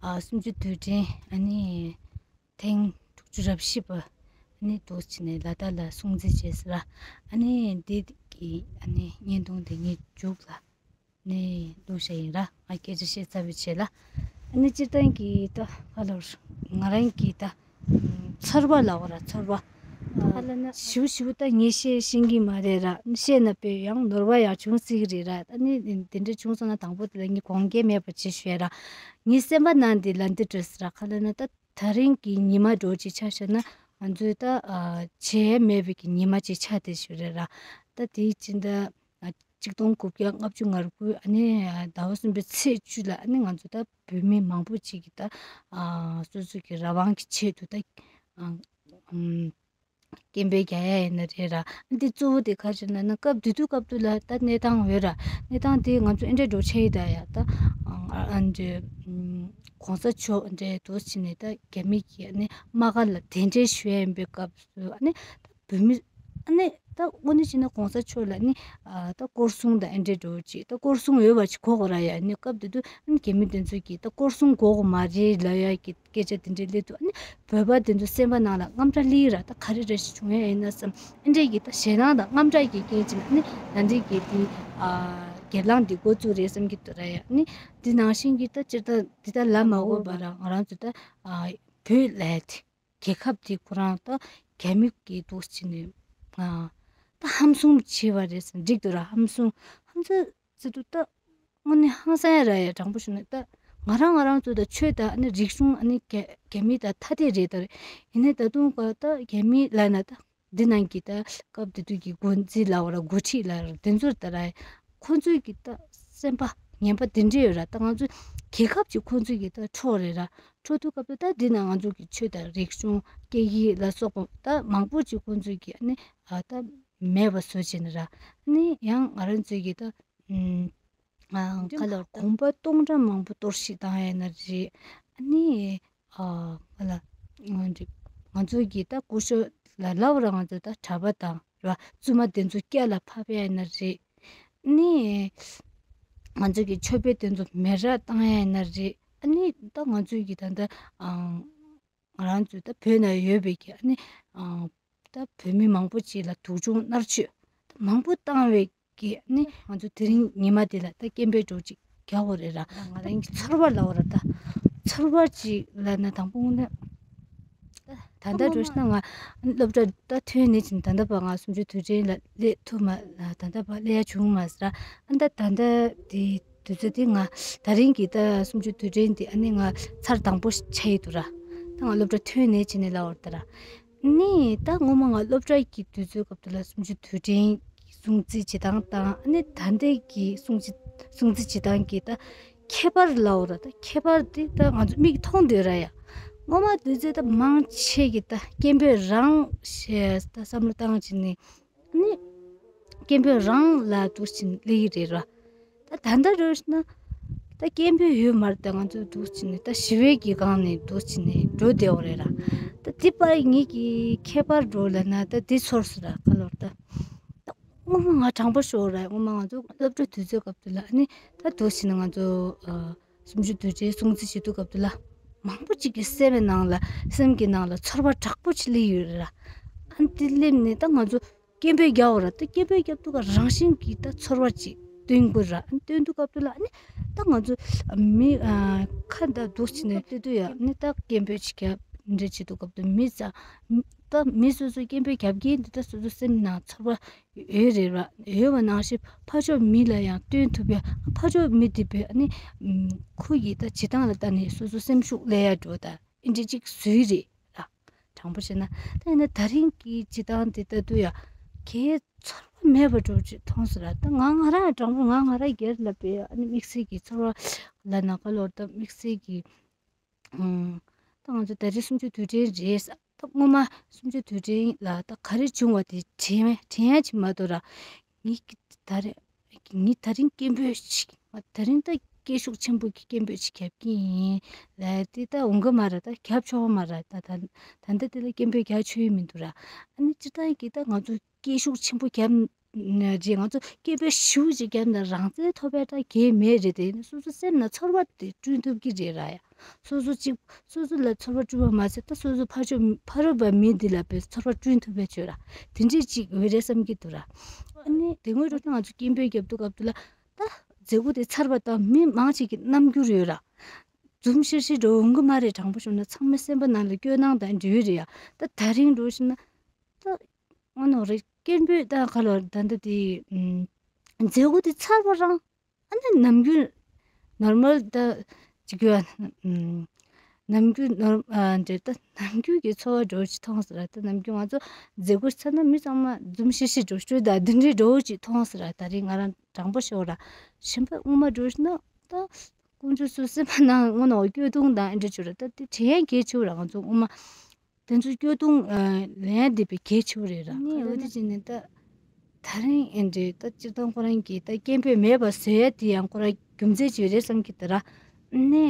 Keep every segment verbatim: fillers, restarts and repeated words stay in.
ཨ་གསུམ་བཅུ་དུས་དྲན་ཨ་ནི་ཐེངས་དྲུག་ཅུ་རེ་བཞི་པ་ཨ་ནི་འདུག་སེ་བྱས་ནས་ལ་དྭགས་ལ་སྲུང་བརྩི་བྱས་ཟེར་ར། ཨ་ནི་འདི་གི་ཨ་ནི་བརྙན་ཐུང་དེ་ངས་མཇུག་ལ་ནས་བླུགས་བཞག་ཡིན་ར། ང་སྐད་ཆ་བཤད་ཚར་བའི་རྗེས་ལ། ཨ་ནི་སྤྱིར་བཏང་གི་ད་ག་ལོར་ང་རང་གི་ད་ཚོར་བ་ལབ་དགོས་ར། ཚོར་བ་ཧ་ལ་ན་ཞིབ་ཞིབ་ད་ངས་བཤད་ཤེས་ཀྱི་མ་རེད་ར། བཤད་ན་དཔེ་ཡང་ནོར་བ་ཡང་བྱུང་སྲིད་ཀྱི་རེད་ར། ཨ་ནི་དེ་འདྲ་བྱུང་སོང་ན་དང་པོ་དེ་ལ་ངས་དགོངས་འགལ་མེད་པ་བྱེད་ཞུ་ཡ་ར། ངའི་སེམས་པ་ནང་དེ་ལ་འདི་འདྲ་ཟེར་ར། ག་ལ་ན་ད་ད་རིང་གི་ཉི་མ་འདྲ་བོ་ཅིག་ཆ་བཞག་ན་ང་ཚོའི་ད་ཨ་བྱས་མེད་པའི་གི་ཉི་མ་ཅིག་ཆགས་བསྡད་ཞུ་རེད་ར། ད་དེའི་ཕྱིར་ད་ཨ་གཅིག་སྟོང་དགུ་བརྒྱ་ལྔ་བཅུ་ང་དགུ་ཨ་ནི་ཟླ་བ་གསུམ་པའི་ཚེས་བཅུ་ལ་ཨ་ནི་ང་ཚོ་ད་བོད་མི་མང་པོ་ཅིག་གིས་ད་ཨ་སོ་སོ་གི་རང་དབང་གི་ཆེད་དུ་ད་ཨ་ཨམ་སྐད་འབོད་རྒྱག་ཡ་ཡིན་ན་རེད་ར། འདི་གཙོ་བོ་དེ་ག་རེ་ཟེར་ན་ན་སྐབས་དེ་དུས་སྐབས་དུས་ལ་ད་གནས་སྟངས་ཡོད་ར། གནས་སྟངས་དེ་ང་ཚོ་ཨེ་འདྲ་འགྲོ་ཆེ་ཡི་ད་ཡ་ད་ཨ་འདྲ་གོང་ས་མཆོག་འདྲ་འདུག་སེ་བྱས་ནས་ད་རྒྱ་མི་གི་ཨ་ནི་དམག་སྒར་ལ་གདན་འདྲེན་ཞུ་ཡ་ཡིན་པའི་སྐབས་སུ་ཨ་ནི་ད་བོད་མི་ཨ་ནི་ད་དངོས་གནས་བྱས་ན་གོང་ས་མཆོག་ལ་ནི་ཨ་ད་སྐོར་སྲུང་དང་ཨེ་འདྲ་འགྲོ་ཅིག་ད་སྐོར་སྲུང་ཡོད་པ་ཅིག་གོ་དགོས་ར་ཡ། ཨ་ནི་སྐབས་དེ་དུས་ཨ་ནི་རྒྱ་མི་དེ་ཚོ་གིས་ད་སྐོར་སྲུང་དགོས་དགོས་མ་རེད་ལབ་ཡ་གི་སྐད་ཆ་དེ་འདྲའི་སླེབས་དུས་ཨ་ནི་བོད་པ་དེ་ཚོ་སེམས་པ་ནང་ལ་དངངས་སྐྲག་སླེབས་ར། ད་ག་རེ་རེ་ཞིག་བྱུང་ཡ་ཡིན་ན་བསམ། ཨེ་འདྲས་ཀྱི་ད་ཞེད་སྣང་དང་དངངས་སྐྲག་གི་རྐྱེན་བྱས་ནས་ཨ་ནི་ད་འདྲས་ཀྱི་དེ་ཨ་སྒེར་ལངས་དེ་འགོ་བཙུགས་རེད་བསམ་གྱི་འདུག་ར་ཡ། ཨ་ནི་དེ་ནང་བཞིན་གྱི་ད་སྤྱིར་བཏང་འདི་ལྟར་ལབ་མ་དགོས་པ་ར། ང་རང་ཚོ་ད་ཨ་བོད་ལབ་ཡ་དེ་རྒྱལ་ཁབ་དེ་ཁོ་རང་ད་རྒྱ་མི་གིས་འདུག་སེ་བྱས་ནས་ཨ་ད་ཧམ་བཟུང་བྱས་པ་རེད་བསམ། འགྲིག་འདུག་ར། ཧམ་བཟུང་ཧམ་བཟུང་ཟེར་དུས་ད་དངོས་གནས་ཧང་སང་ཡ་ར་ཡ། དྲང་པོ་ཞུ་ན་ད་ང་རང་ང་རང་ཚོ་ད་ཆོས་དང་ཨ་ནི་རིག་གཞུང་ཨ་ནི་རྒྱ་རྒྱ་མི་དང་ཐ་དད་རེད་ད། ཡིན་ནའི་ད་དུང་ག་ད་རྒྱ་མི་ལབ་ན་ད་འདི་ནང་གི་ད་སྐབས་དེ་དུས་ཀྱི་འགོ་འཛིན་ལབ་དགོས་ར། འགོ་ཁྲིད་ལབ་དགོས་ར། དེ་ཚོར་ད་ར་ཁོང་ཚོའི་གི་ད་སེམས་པ་ངན་པ་དེ་འདྲ་ཡོད་ར། ད་ང་ཚོ་རྒྱལ་ཁབ་ཅིག་ཁོང་ཚོའི་གི་ད་འཕྲོག་རེད་ར། འཕྲོག་དུས་སྐབས་དུ་ད་འདི་ནང་ང་ཚོ་གི་ཆོས་དང་རིག་གཞུང་སྐད་ཡིག་ལ་སོགས་པ་ད་མང་པོ་ཅིག་ཁོང་ཚོའི་གི་ཨ་ནི་ཨ་ད་མེད་པ་བཟོ་བྱས་ནས་ར། ཨ་ནི་ཡང་ང་རང་ཚོའི་གི་ད་ཨུམ། ཨ་ག་ལ་གོམ་པ་སྟོང་ཕྲག་མང་པོ་གཏོར་བཤིག་བཏང་ཡ་ན་རེད། ཨ་ནི་ཨ་ག་ལ་ང་ཚོ་ང་ཚོ་གི་ད་སྐུ་ཞབས་ལ་ལབ་ར། ང་ཚོ་ད་གྲྭ་པ་དང་ར་བཙུན་མ་དེ་ཚོ་སྐྱ་ལ་ཕབ་ཡ་ན་རེད། ཨ་ནི་ང་ཚོ་གི་ཆོས་དཔོན་དེ་ཚོ་མེ་རག་བཏང་ཡ་ན་རེད། ཨ་ནི་ད་ང་ཚོ་གི་ད་ད་ཨ་ང་རང་ཚོ་ད་བོད་ན་ཡོད་པའི་གི་ཨ་ནི་ཨ་ད་བོད་མི་མང་པོ་ཅིག་ལ་སྡུག་སྦྱོང་མནར་གཅོད་ད་མང་པོ་བཏང་བའི་གི་ཨ་ནི་ང་ཚོ་དེ་རིང་ཉི་མ་འདི་ལ་ད་སྐད་འབོད་འདྲ་ཅིག་རྒྱག་དགོས་རེད་ར། ང་རང་གི་ཚོར་བ་ལབ་དགོས་ར། ད་ཚོར་བ་ཅིག་ལབ་ན་དང་པོ་ངོ་ནས་ད་ལྟ་འདྲ་ཞིག་ན་ང་སློབ་གྲྭ་ད་ཐོན་ནས་ཕྱིན་ད་ལྟ་བར་ང་གསུམ་བཅུ་དུས་དྲན་ལ་སླེབས་ཐུབ་མ་ད་ལྟ་བར་སླེབས་ཡ་བྱུང་མ་ཟེར་ར། ཨ་ད་ད་ལྟ་དེ་དུས་ཚོད་དེ་ང་ད་རིང་གི་ད་གསུམ་བཅུ་དུས་དྲན་དེ་ཨ་ནི་ང་ཚར་དང་པོ་ཆགས་ཡི་འདུག་ར། ད་ང་སློབ་གྲྭ་ཐོན་ནས་ཕྱིན་ནས་ལབ་དགོས་ར་ད་ར། ནི་ད་སྔོན་མ་ང་སློབ་གྲྭ་གི་དུས་ཚོད་སྐབས་དུ་ལ་གསུམ་བཅུ་དུས་དྲན་གྱི་སྲུང་བརྩི་བྱེད་སྟངས་དང་ཨ་ནི་ད་ལྟའི་གི་སྲུང་བརྩི་སྲུང་བརྩི་བྱེད་སྟངས་ཀྱི་ད་ཁྱད་པར་ལབ་དགོས་ར། ད་ཁྱད་པར་དེ་ད་ང་ཚོ་མིག་མཐོང་འདོད་ར་ཡ། སྔོན་མ་དུས་ཚོད་ད་མང་ཆེ་གི་ད་སྐད་འབོད་རང་ཞེས་ད་བསམ་བློ་བཏང་བྱས་ནས་ནི་སྐད་འབོད་རང་ལ་འདུག་ཕྱིན་སླེབས་ཀྱི་རེད་ར། ད་ད་ལྟ་འདྲ་ཞིག་ན་ད་སྐད་འབོད་ཡོད་མ་རེད། ད་ང་ཚོ་འདུག་ཕྱིན་ནས་ད་ཞི་བའི་གི་སྒང་ནས་འདུག་ཕྱིན་ནས་འགྲོ་བསྡད་པ་རེད་ར། ད་དེ་པར་ངེད་ཀྱི་ཁྱད་པར་འགྲོ་ལབ་ན་ད་དེ་ཚོར་སོང་ར། ག་ལོར་ད་ད་སྔོན་མ་ང་དྲང་པོ་ཤོད་ར། སྔོན་མ་ང་ཚོ་སློབ་གྲྭ་དུས་ཚོད་སྐབས་དུ་ལ་ཨ་ནི་ད་འདུག་ཕྱིན་ནས་ང་ཚོ་ཨ་གསུམ་བཅུ་དུས་དྲན་སྲུང་བརྩི་བྱེད་དུས་སྐབས་དུ་ལ་མང་པོ་ཅིག་གི་སེམས་ནང་ལ་སེམས་ཀྱི་ནང་ལ་ཚོར་བ་དྲག་པོ་ཅིག་སླེབས་ཡོད་རེད་ར། ཨ་ནི་དེ་སླེབས་ནས་ད་ང་ཚོ་སྐད་འབོད་རྒྱག་དགོས་ར། ད་སྐད་འབོད་རྒྱབ་དུས་ཀ་རང་བཞིན་གྱིས་ད་ཚོར་བ་ཅིག་སྟོན་དགོས་ར། ཨ་ནི་སྟོན་དུས་སྐབས་དུ་ལ་ཨ་ནི་ད་ང་ཚོ་མི་ཨ་ཁ་ད་འདུག་ཕྱིན་ནས་སླེབས་དུས་ཡ་ཨ་ནི་ད་སྐད་འབོད་ཅིག་རྒྱབ་འདྲ་བྱེད་དུས་སྐབས་དུ་མི་ཙ་ད་མི་སོ་སོ་སྐད་འབོད་རྒྱབ་མཁན་འདི་ད་སོ་སོ་སེམས་ནང་ཚོར་བ་ཡོད་རེད་ར། ཡོད་པ་ནང་བཞིན་ཕར་ཕྱོགས་མི་ལ་ཡང་སྟོན་ཐུབ་ཡ། ཕར་ཕྱོགས་མི་འདི་བས་ཨ་ནི་ཁོ་ཡི་ད་བྱེད་སྟངས་ལ་ལྟ་ནས་སོ་སོ་སེམས་ཤུགས་སླེབས་ཡ་འགྲོ་ད། ཨིན་ཇི་གཅིག་བཟོས་རེད་ར། དྲང་པོ་བཤད་ན་ད་ཡིན་ན་ད་རིང་གི་སྤྱི་བཏང་དེ་ལྟ་དུས་ཡ་གའི་ཚོར་བ་མེད་པ་འགྲོ་ཅིག་མཐོང་སོང་ར། ད་ང་ང་རང་དྲང་པོ་ང་ང་རང་སྒེར་ལ་དཔེ་ཨ་ནི་དམིགས་བསལ་གྱི་ཚོར་བ་ལ་ན་ག་ལོར་ད་དམིགས་བསལ་གྱི་ཨང་ད་ང་ཚོ་ད་རེས་གསུམ་བཅུ་དུས་དྲན་རེད་ས། ད་སྔོན་མ་གསུམ་བཅུ་དུས་དྲན་ལ་ད་ག་རེ་བྱུང་བ་དེ་དྲན་དྲན་ཡ་ཅིག་མ་གཏོགས་ར། ངས་ཀྱི་ད་རེས་ངས་ད་རིང་སྐད་འབོད་ཅིག་ང་ད་རིང་ད་སྐད་ཤུགས་ཆེན་པོ་གི་སྐད་འབོད་ཅིག་རྒྱབ་ཀྱི་ཡིན་ལབ་དེ་ད་འོང་གི་མ་རེད། ད་རྒྱབ་ཆོག་གི་མ་རེད། ད་ད་ད་ལྟ་དེ་ལ་སྐད་འབོད་རྒྱག་ཆོག་གི་མི་འདུག་ར། ཨ་ནི་སྤྱིར་བཏང་གི་ད་ང་ཚོ་སྐད་ཤུགས་ཆེན་པོ་རྒྱབ་ ནས་རྗེས་ང་ཚོ་སྐད་འབོད་ཞེ་པོ་ཅིག་བརྒྱབ་ན་རང་བཙན་ཐོབ་པའི་ད་གལ་མེད་རེད་དེ། སོ་སོ་སེམས་ན་ཚོར་བ་དེ་བསྐྲུན་ཐུབ་ཀྱི་རེད་ར་ཡ། སོ་སོ་གཅིག་སོ་སོ་ལ་ཚོར་བ་བསྐྲུན་པ་མ་ཟད་ད་སོ་སོ་ཕར་ཕྱོགས་ཕ་རོལ་པ་མི་འདི་ལ་དཔེ་ཚོར་བ་བསྐྲུན་ཐུབ་པའི་ཆོས་ར་དེ་འདྲས་ཅིག་ཡོད་རེད་བསམ་གྱི་འདུག་ར། ཨ་ནི་དེ་སྔོན་རོགས་ང་ཚོ་སྐད་འབོད་རྒྱབ་དུས་སྐབས་དུ་ལ་ད་མཛད་སྒོ་དེ་ཚར་བ་དང་མི་མང་ཅིག་གི་རྣམ་འགྱུར་ཡོད་ར། འཛུམ་ཤིར་ཤིར་འགྲོ་འོང་གི་མ་རེད། དྲང་པོ་ཞུ་ན་ཚང་མའི་སེམས་པ་ནང་ལ་སྐྱོ་སྣང་དང་འབྲེལ་ཡོད་རེད་ཡ། ད་ད་རིང་འགྲོ་ཞིག་ན་ད་ཨ་ནོ་རེ་སྐད་འབོད་ད་ག་ལོ་ད་ད་དེ་མཛད་སྒོ་དེ་ཚར་བ་རང་ཨ་ནི་ནམ་རྒྱུན་ནོར་མལ་ད་ཅིག་གི་ནམ་རྒྱུན་ནོར་ཨ་འདྲེ་ད་ནམ་རྒྱུན་གྱི་འཚོ་བ་འགྲོ་ཅིག་མཐོང་ཟེར་ར། ད་ནམ་རྒྱུན་ང་ཚོ་མཛད་སྒོ་ཚར་ན་མི་ཚང་མ་འཛུམ་ཤིག་ཤིག་འགྲོ་ཤོད་ད་འདི་འདྲའི་འགྲོ་ཅིག་མཐོང་ཟེར་ར། ད་རིང་ང་རང་དྲང་པོ་ཤོད་ར་གཞན་པ་སྔོན་མ་འགྲོ་ཞིག་ན་ད་དཀོན་མཆོག་སུ་སེམས་པ་ནང་སྔོན་ནས་སྐྱོ་གདུང་དང་ཨེ་འདྲ་བྱུང་ར། ད་དེ་དྲན་ཡས་གལ་ཆེ་བ་ར་ང་ཚོ་སྔོན་མ། དེ་ཚོ་སྐྱོ་གདུང་ལེན་བསྡད་པའི་གལ་ཆེ་བ་རེད་ར། ནི་འོ་དེ་བྱས་ནས་ད་ད་རིང་ཨེ་འདྲའི་ད་སྤྱིར་བཏང་ཁོ་རང་གིས་ད་སྐད་འབོད་མེད་པ་བཟོ་ཡ་དེ་ཡང་ཁོ་རང་རྒྱུ་མཚན་ཅིག་རེད་བསམ་གྱི་འདུག་ར། ནི་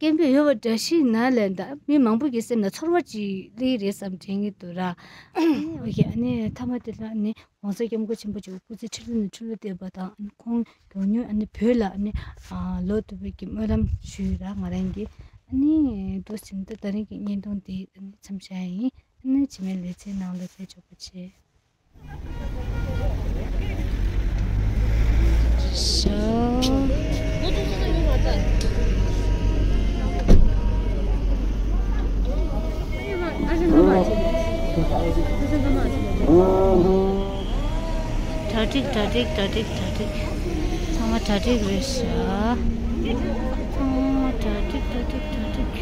སྐད་འབོད་ཡོད་པ་འདྲ་ཞིག་ན་ལས་ད་མི་མང་པོ་གི་སེམས་ལ་ཚོར་བ་ཅིག་སླེབས་རེད་བསམ་དྲན་གྱི་འདུག་ར། ཨོ་ཁེ། ཨ་ནི་མཐའ་མ་དེ་ལ་ནི། ༸གོང་ས་༸སྐྱབས་མགོན་ཆེན་པོ་མཆོག་སྐུ་ཚེ་ཁྲི་ལོ་ནས་ཁྲི་ལོ་བརྟན་པ་དང་ཁོང་མགྱོགས་མྱུར་ཨ་ནི་བོད་ལ་ཨ་ནི་ལོག་ཐུབ་པའི་གི་སྨོན་ལམ་ཞུས་ར་ང་རང་གིས། ཨ་ནི་འདུག་ཟིན་ད་ད་རིང་གི་བརྙན་ཐུང་འདི་ཨ་ནི་མཚམས་བཞག་ཡིན། ཨ་ནི་རྗེས་མའི་ལེ་ཚན་ནང་ལ་ཕེབས་ཆོག་པ་བྱེད། གྲ་སྒྲིག་གྲ་སྒྲིག་གྲ་སྒྲིག་གྲ་སྒྲིག་ཚང་མ་གྲ་སྒྲིག་རེད་ཤག་ཚང་མ་གྲ་སྒྲིག་གྲ་སྒྲིག་གྲ་སྒྲིག་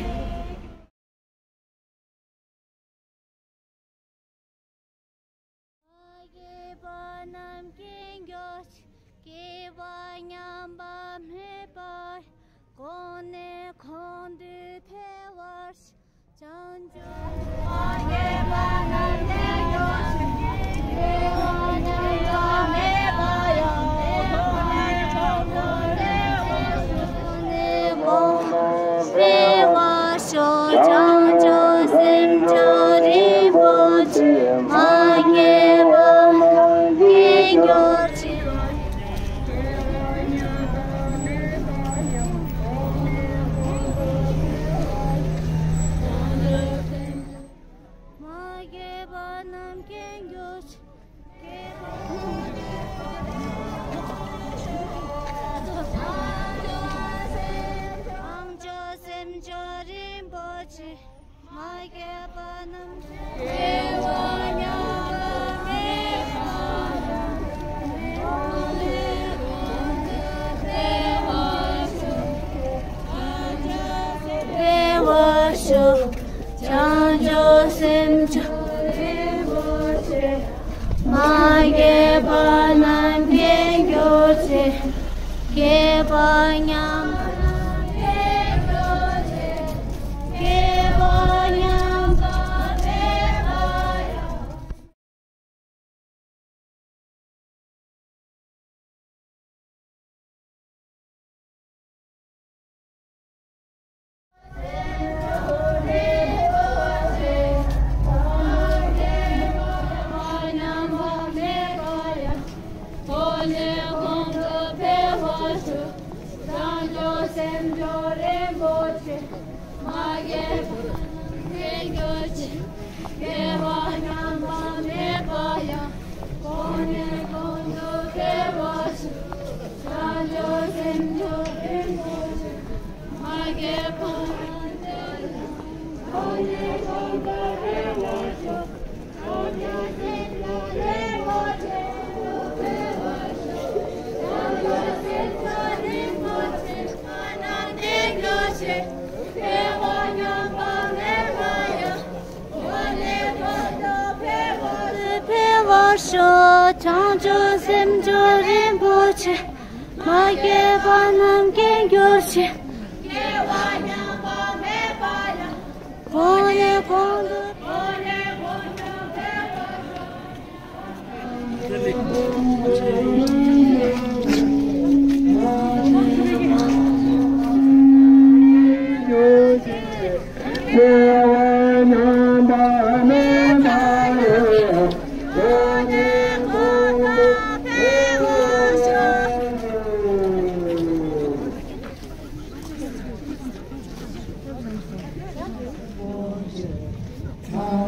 མ་སྐྱེས་པ་རྣམས་སྐྱེ་འགྱུར་ཞིང་། སྐྱེས་པ་ཉམས་པ་མེད་པ་ཡང་། གོང་ནས་གོང་དུ་འཕེལ་བར་ཤོག་བྱང་ཆུབ་མ་སྐྱེས་པ་རྣམས་སྐྱེ་འགྱུར་ཞིང་། སྐྱེས་པ་ཉམས་པ་མེད་པ་ཡང་། གོང་ནས་གོང་དུ་འཕེལ་བར་ཤོག་གོང་ནས་གོང་དུ་འཕེལ་བར་ཤོག་བྱང་ཆུབ་སེམས་མཆོག་རིན་པོ་ཆེ། མ་སྐྱེས་པ་རྣམས་སྐྱེ་འགྱུར་ཅིག་མ་སྐྱེས་པ་རྣམས་སྐྱེ་འགྱུར་ཅིག་བྱང་ཆུབ་སེམས་མཆོག་རིན་པོ་ཆེ། མ་སྐྱེས་པ་རྣམས་སྐྱེ་བ་ཉམས་པ་མེད་པ་ཡང་། འཕེལ་བར་ཤོག་བྱང་ཆུབ་སེམས་མཆོག་རིན་པོ་ཆེ། མ་སྐྱེས་པ་རྣམས་སྐྱེ་འགྱུར་ཅིག་སྐྱེས་པ་ཉམས་པ་རྣམས་སྐྱེ་འགྱུར་ཅིག་སྐྱེས་པ་ཉམས་པ་མེད་པ་ཡང་། སྐྱེ་བ་ཉམས་པ་མེད་པ་ཡང་། གོང་ནས་གོང་དུ་འཕེལ་བར་ཤོག་བྱང་ཆུབ་སེམས་མཆོག་རིན་པོ་ཆེ། མ་སྐྱེས་པ་རྣམས་སྐྱེ་འགྱུར་ཅིག་གོང་ནས་གོང་དུ་འཕེལ་བར་ཤོག་བྱང་ཆུབ་སེམས་མཆོག་རིན་པོ་ཆེ། བྱང་ཆུབ་སེམས་མཆོག་རིན་པོ་ཆེ། མ་རྣམས་སྐྱེ་འགྱུར་ཅིག་སྐྱེ་བ་ཉམས་པ་མེད་པ་ཡང་། འཕེལ་བར་ཤོག་བྱང་ཆུབ་སེམས་མཆོག་རིན་པོ་ཆེ། མ་སྐྱེས་པ་རྣམས་སྐྱེ་འགྱུར་ཅིག་གོང་ནས་གོང་དུ།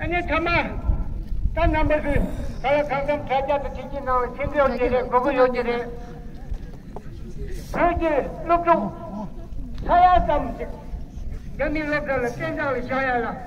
ཨ་ནི་ཐ་མ་ད་རྣམ་པ་ཚོས་ག་ལ་གང་འཚམ་དྲ་རྒྱ་དང་དྲི་རྒྱའི་ནང་ལ་ཤེས་ཀྱི་ཡོད་ཀྱི་རེད། གོ་གི་ཡོད་ཀྱི་རེད། བོད་ཀྱི་སློབ་ཕྲུག་ས་ཡ་ཙམ་ཞིག་རྒྱ་མིའི་སློབ་གྲྭ་ལ་གཏན་འཇགས་ལ་བཞག་ཡ་ལ།